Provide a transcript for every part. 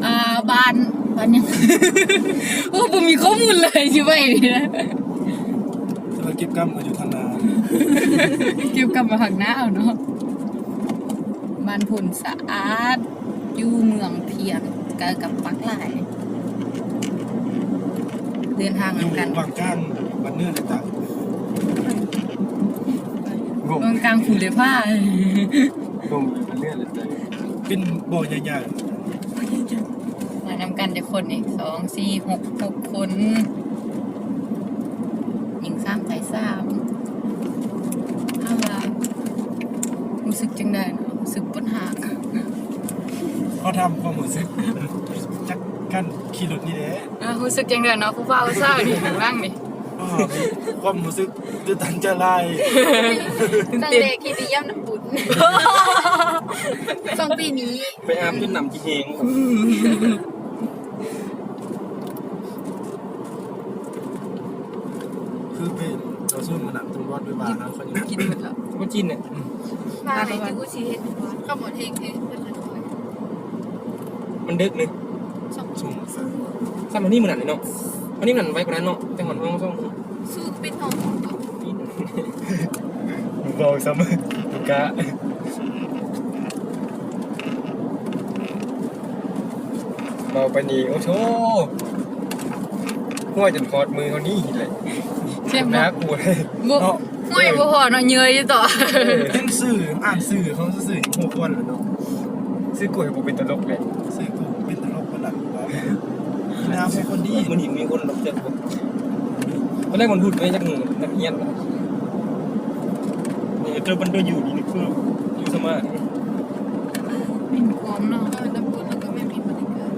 ອ່າ ບ້ານ ບ້ານຫຍັງ? ໂອ້ ບໍ່ມີຂໍ້ມູນເລີຍ ຊິໄປນີ້ນະ. ແຕ່ວ່າເກັບກຳມາຢູ່ທາງໜ້າ ເກັບກຳມາທາງໜ້າເນາະ. ບ້ານໂພນສະອາດ ຢູ່ເມືອງພຽງ ໃກ້ກັບປາກລາຍ. ເດີນທາງນຳກັນ ຢູ່ຫວ່າງກາງບ້ານເນີ ແລະ ຕາກ ຫວ່າງກາງພູ ແລະ ຜາ ລົງເລື່ອຍໆ ເປັນບໍ່ໃຫຍ່ໆ. ມານຳກັນຈັກຄົນນີ້? ສອງ ສີ່ ຫົກ ຫົກຄົນ. ຍິງສາມ ຕາຍສາມ. ຖາມວ່າຮູ້ສຶກຈັ່ງໃດເນາະ? ຮູ້ສຶກປົນຫາກ. ຂໍຖາມຄວາມຮູ້ສຶກ ຈາກການຂີ່ລົດນີ້ແຫຼະ. ອ່າ ຮູ້ສຶກຈັ່ງໃດເນາະ ຜູ້ບ່າວຜູ້ສາວນີ້ຂ້າງຫຼັງນີ້? ອໍ ມີຄວາມຮູ້ສຶກຕື່ນຕັນໃຈຫຼາຍ. ຄັ້ງແລກທີ່ໄປຢ້ຽມນ້ຳບຸນ ສອງປີນີ້ ໄປອາບຈົນນ້ຳຊິແຫ້ງ. ຄືເປັນເຈົ້າຊຸນມັນນະ ຕຳຫຼວດໄປວ່າຫາເຂົາຢູ່ ກິນໝົດແລ້ວ ບໍ່ກິນແຫຼະ. ມາໃຫ້ຈູຊິເຮັດ ຄຳໝົດເຮງເທ ມັນເດິກເລີຍ. ສອງ ສອງ ສາມ ສາມ ອັນນີ້ມື້ນັ້ນເນາະ ອັນນີ້ມັນໄວກວ່ານັ້ນເນາະ ແຕ່ຮອດຫ້ອງສອງ ສູ້ປິດຫ້ອງ ເວົ້າຊ້ຳ ລູກຄ້າ ເວົ້າໄປນີ້ ໂອ້ໂທ ຫ້ວຍຈົນຮອດມືເຮົານີ້ແຫຼະ. ເຈັບບໍ່? ໜ້າກວດ ບໍ່ ເນາະ ຫ້ວຍບໍ່ພໍເນາະ ເຍີ້ຍຢູ່ຕໍ່. ເອີ ເຫັນຊື່ ອ່ານຊື່ເຂົາຊື່ໆ ຮູ້ຄວນແລ້ວເນາະ. ຊື່ກູໃຫ້ກູເປັນຕະຫຼົກເລີຍ ຊື່ກູເປັນຕະຫຼົກເພິ່ນລະ. ໜ້າເປັນຄົນດີ ມື້ນີ້ມີຄົນຮັບເຊີນບໍ່? ຕອນແລກມັນພຸດໄປຈັກ ນັກຮຽນ ເອີ ເກີດມັນໄປຢູ່ນີ້ ນີ້ຄືຢູ່ສະມາ ເປັນຄວາມເນາະ ເອີ ນ້ຳຝົນແລ້ວກໍແມ່ນມີບໍລິການ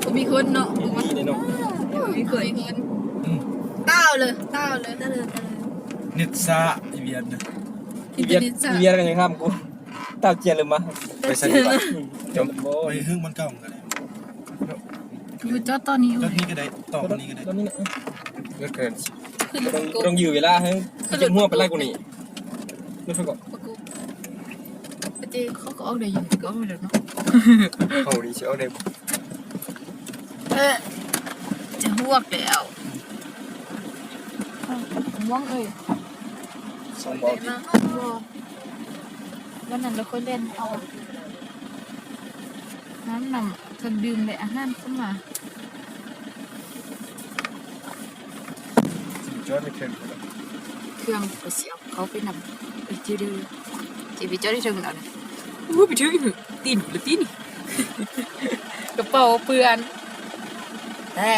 ບໍ່ມີຄົນເນາະ ບໍ່ມີເນາະ ບໍ່ມີຄົນ ອືມ ຕາວເລີຍ ຕາວເລີຍ ຕາວເລີຍ ຕາວເລີຍ. ເນັດຊ້າ ອີວຽນນະ ອີວຽນ ອີວຽນກໍຍັງຖາມກູ ຕາວເຈຍນຫຼືມາ ໄປໃສດີວະ? ຈົບ ໄປເຮືອນບ້ານເກົ່າກໍໄດ້. ຄືຈອດຕອນນີ້ ຈອດນີ້ກໍໄດ້ ຕໍ່ນີ້ກໍໄດ້ ຕອນນີ້ນະ ເອີ ເກີນ ຄືຕ້ອງ ຕ້ອງຢື້ເວລາໃຫ້ ຄືຈະຫົວໄປຫຼາຍກວ່ານີ້. ລົດໄຟເກາະ ປະເກາະ ປະເກາະ ເຂົາກໍອອກໄດ້ຢູ່ ກໍອອກໄດ້ເນາະ ເຮົານີ້ຊິອອກໄດ້ບໍ່? ເອີ ຈະຫວກແລ້ວ ຫວງເອີຍ ສອງບາດ ບໍ່ ວັນນັ້ນລະຂ້ອຍແລ່ນເອົານ້ຳ ນ້ຳເຄື່ອງດື່ມ ແລະ ອາຫານເຂົ້າມາ. ຈອດໄປເທິງ ເຄື່ອງກໍຊິເອົາເຂົ້າໄປນຳ ໄປຈື່ ຊິໄປຈອດໄປເທິງແລ້ວນະ. ໂອ້ ໄປເທິງ ຕີນ ຕີນ ກະເປົາເປື້ອນ ແທ້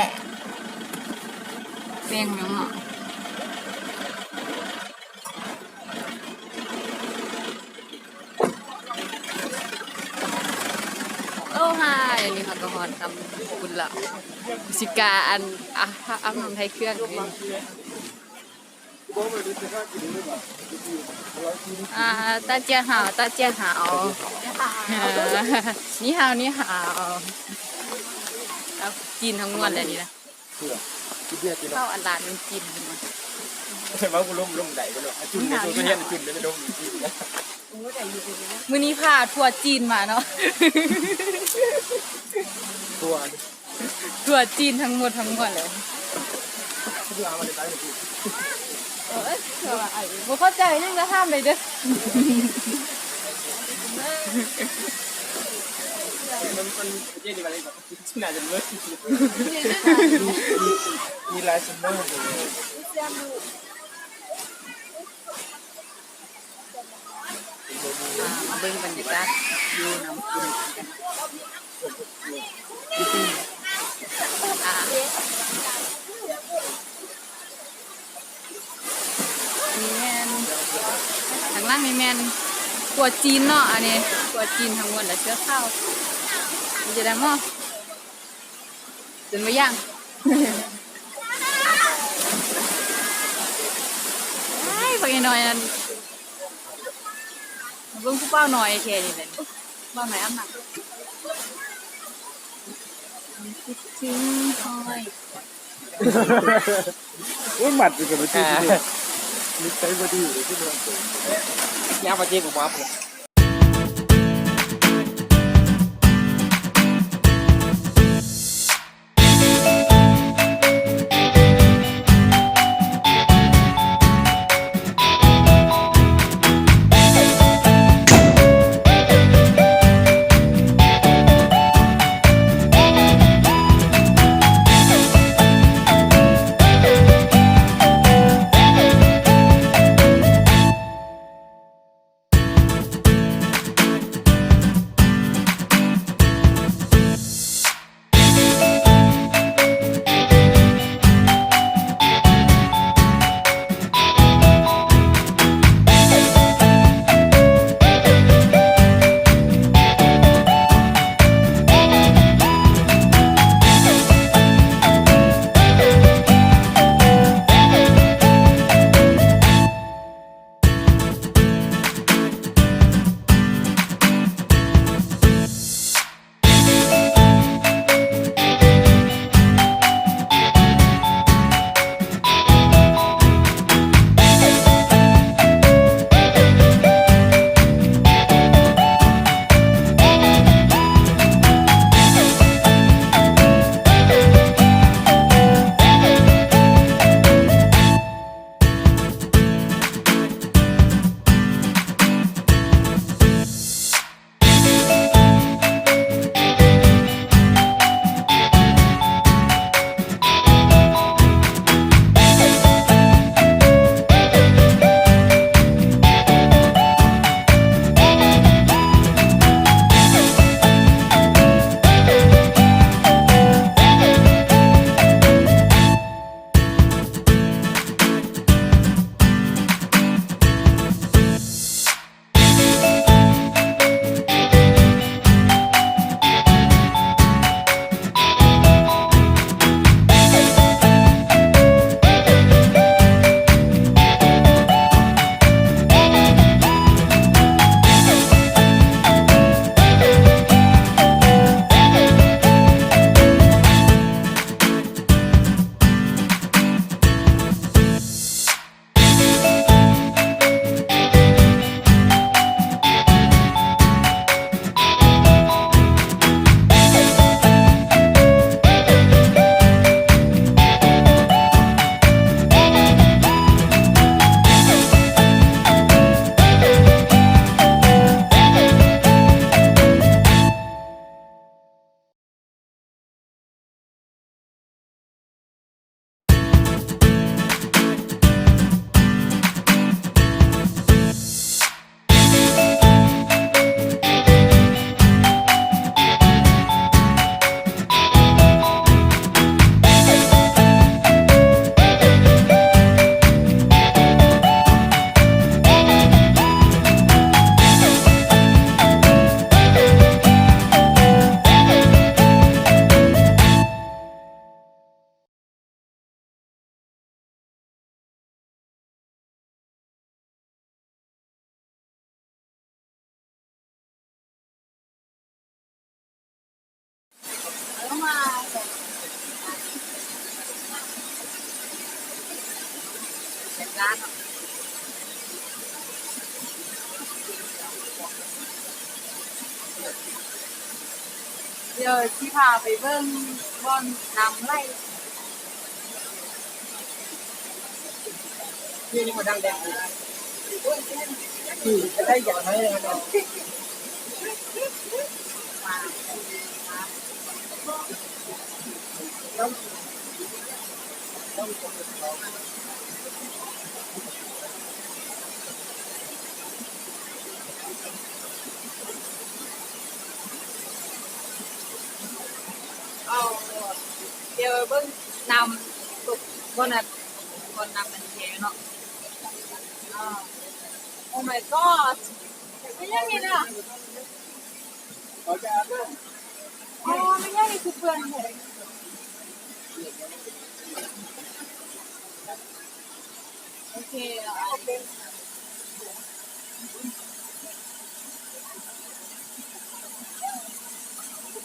ແມ່ງເນາະ. ໂອ້ ຮາຍ ອັນນີ້ເຮົາກໍຮອດຕຳບຸນລະ ຊິກາ ອັນ ອາບນ້ຳໄຖ່ເຄື່ອງ ອ່າ ຕາເຈ້ຍຫາວ ຕາເຈ້ຍຫາວ ນີ້ຮາວ ນີ້ຮາວ ເອົາ ຈີນທັງມວນແຫຼະນີ້ນະ. ເຂົ້າອັນລານມັນກິນ ເວົ້າບໍ່ລົມ ລົມໃດບໍ່ເນາະ ອາຈຸນ ນີ້ຫາ ນີ້ຫາ ອາຈຸນໄດ້ລົມກິນ. ມື້ນີ້ພາທົວຈີນມາເນາະ ທົວ ທົວຈີນທັງໝົດທັງມວນເລີຍ. ບໍ່ເຂົ້າໃຈຫຍັງກໍຖາມໄດ້ເດີ້. ໜ້າຈະເມີ ມີ ມີຫຼາຍຊັມເມີ. ອ່າ ມາເບິ່ງບັນຍາກາດຢູ່ນ້ຳຂຸ່ນກັນ ອ່າ ນີ້ແມ່ນ ທາງຫຼັງນີ້ແມ່ນຄົວຈີນເນາະ ອັນນີ້ຄົວຈີນທັງໝົດລະ ເສື້ອຂາວ ເປັນຈັ່ງໃດໝໍ? ຈົນບໍ່ຢ່າງ ອ້າຍ ບັກນ້ອຍນັ້ນ ເບິ່ງຜູ້ບ່າວນ້ອຍແທ້ນີ້ແຫຼະ ບ່າວນ້ອຍອາບນ້ຳ ຄິດເຖິງຮອຍ. ໂອ້ຍ ມັດຢູ່ກັບມັນ ອ່າ ນິໄສບໍ່ດີເລີຍ ຄືວ່າ ຍາມວ່າເຈັບບໍ່ອັບເລີຍ. ດຽວຊິພາໄປເບິ່ງບ່ອນນ້ຳໄຫຼ. ເອົາ ດຽວເບິ່ງນ້ຳຕົກບ່ອນນັ້ນ ບ່ອນນ້ຳມັນແຮງເນາະ. Oh my god ແມ່ນຫຍັງນີ້ນະ? ອໍ ແມ່ນຫຍັງນີ້ຄືເປື້ອນແທ້? ໂອເຄ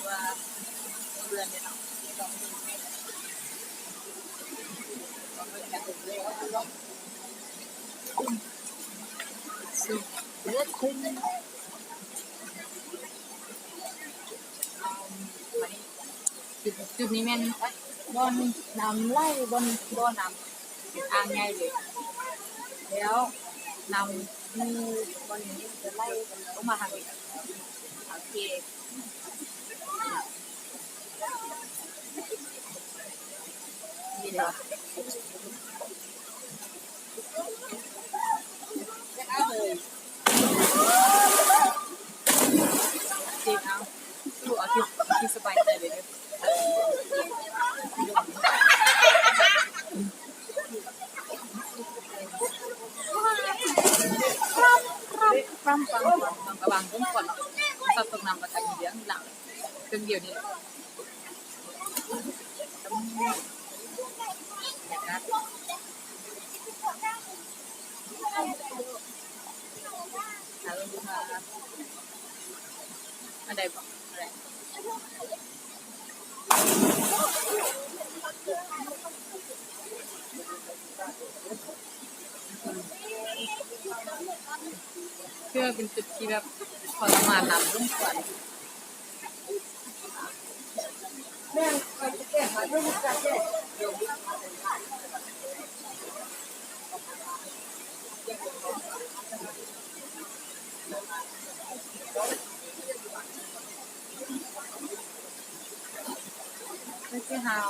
ວ່າ ຈຸດ ຈຸດນີ້ແມ່ນບ່ອນນ້ຳໄຫຼ ບ່ອນບໍ່ນ້ຳ ອ່າງໃຫຍ່ເລີຍ ແລ້ວນ້ຳຢູ່ບ່ອນນີ້ຈະໄຫຼລົງມາທາງນີ້. ໂອເຄ ນີ້ເດ້ ເກັບເອົາ ເອົາທີ່ ທີ່ສະບາຍໃຈເລີຍເດີ. ລະວັງລົມກ່ອນເນາະ ສັດຕົກນ້ຳແລ້ວກໍມີເລື່ອງຫຼັງ ເຄື່ອງດຽວນີ້ແຫຼະ. ອັນໃດບໍ່ ອັນໃດ ເພື່ອເປັນຈຸດທີ່ແບບທໍລະມານ ນ້ຳລົງກ່ອນ. ແລ້ວຊິເຮົາ